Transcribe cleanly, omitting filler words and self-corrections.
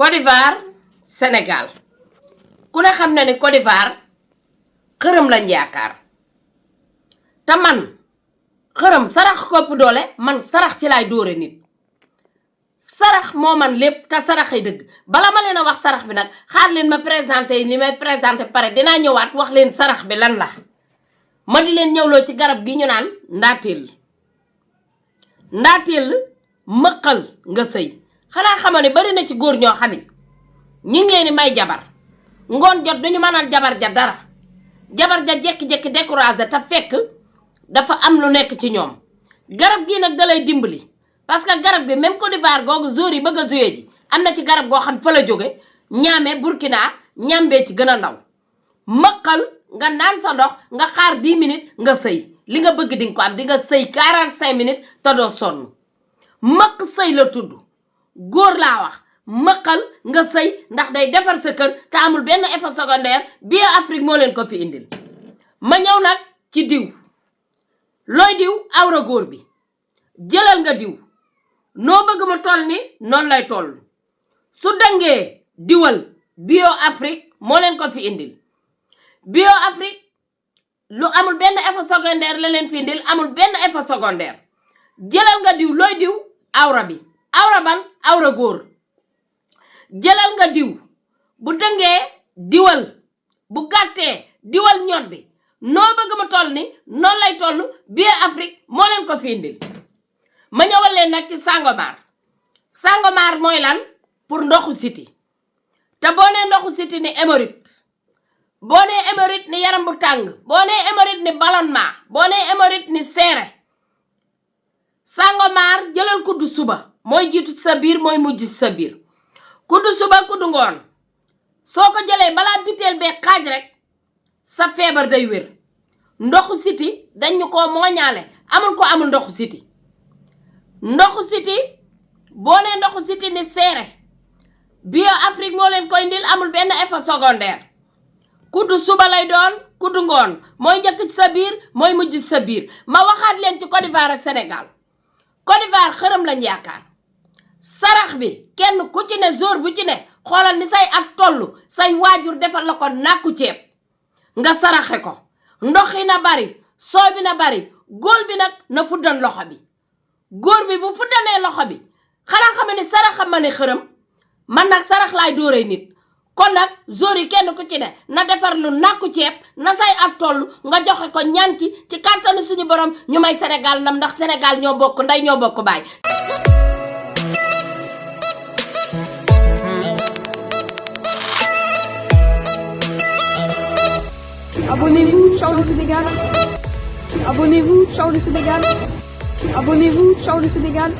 codivoir Senegal ku ne xam na ni codivoir xërëm lañ yaakaar te man xërëm sarax kopp doole man sarax ci lay dóore nit sarax moo man lépp te saraxay dëgg bala ma leen a wax sarax bi nag xaar leen ma présenté li may présenté pare dinaa ñëwaat wax leen sarax bi lan la ma di leen ñëwloo ci garab gi ñu naan ndaateel mëqal nga sëy xanaa xama ne bari na ci góor ñoo xam ne ñi ngi leen di may jabar ngoon jot duñu mënal jabar ja dara jabar ja jekki-jekki découragé te fekk dafa am lu nekk ci ñoom garab gi nag dalay dimbali parce que garab gi même codivoir googu jour yi bëgg a joué ji am na ci garab goo xam fa la jóge ñaame Burkina ñambee ci gën a ndaw mëqal nga naan sa ndox nga xaar 10 minutes nga sëy li nga bëgg dinga ko am di nga sëy 45 minutes te doo sonn mëq sëy la tudd góor laa wax mëqal nga sëy ndax day defar sa kër te amul benn effet secondaire bio Afrique moo leen ko fi indil ma ñëw nag ci diw looy diw awra góor bi jëlal nga diw noo bëgg mu toll ni noonu lay toll su dangee diwal bio Afrique moo leen ko fi indil bio Afrique lu amul benn effet secondaire la leen fi indil amul benn effet secondaire jëlal nga diw looy diw awra bi awra ban awra góor jëlal nga diw bu dëngee diwal bu gàttee diwal ñoddi noo bëgg mu toll ni noonu lay toll bio Afrique moo leen ko fi indil ma ñëwal leen nag ci sangomar mooy lan pour ndoxu siti te boo nee ndoxu siti ni hémorroïde boo nee hémorroïde ni yaram bu tàng boo nee hémorroïde ni ballonnement boo nee hémorroïde ni seere sangomar jëlal kuddu suba mooy jiitu ci sa biir mooy mujj ci sa biir kuddu suba kuddu ngoon soo ko jëlee balaa biteel bee xaaj rek sa feebar day wér ndoxu siti dañu ko mooñaale amul ko amul ndoxu siti boo nee ndoxu siti ni seere bio Afrique moo leen koy ndil amul benn effet secondaire kuddu suba lay doon kuddu ngoon mooy njëkk ci sa biir mooy mujj ci sa biir ma waxaat leen ci codivoir ak Sénégal codivoir xërëm lañ yaakaar sarax bi kenn ku ci ne jour bu ci ne xoolal ni say at tollu say waajur defal la ko nàkku ceeb nga saraxe ko ndox yi na bari sooy bi na bari góor bi nag na fuddan loxo bi góor bi bu fuddanee loxo bi xanaa xam ne saraxa ma ne xërëm man nag sarax laay dóoree nit kon nag jour yi kenn ku ci ne na defar lu nàkku ceeb na say at toll nga joxe ko ñanki ci kàttanu suñu borom ñu may Sénégal nam ndax Sénégal ñoo bokk ndey ñoo bokk baay. Abonnez-vous, ciao le Sénégal. Abonnez-vous, ciao le Sénégal. Abonnez-vous, ciao le Sénégal.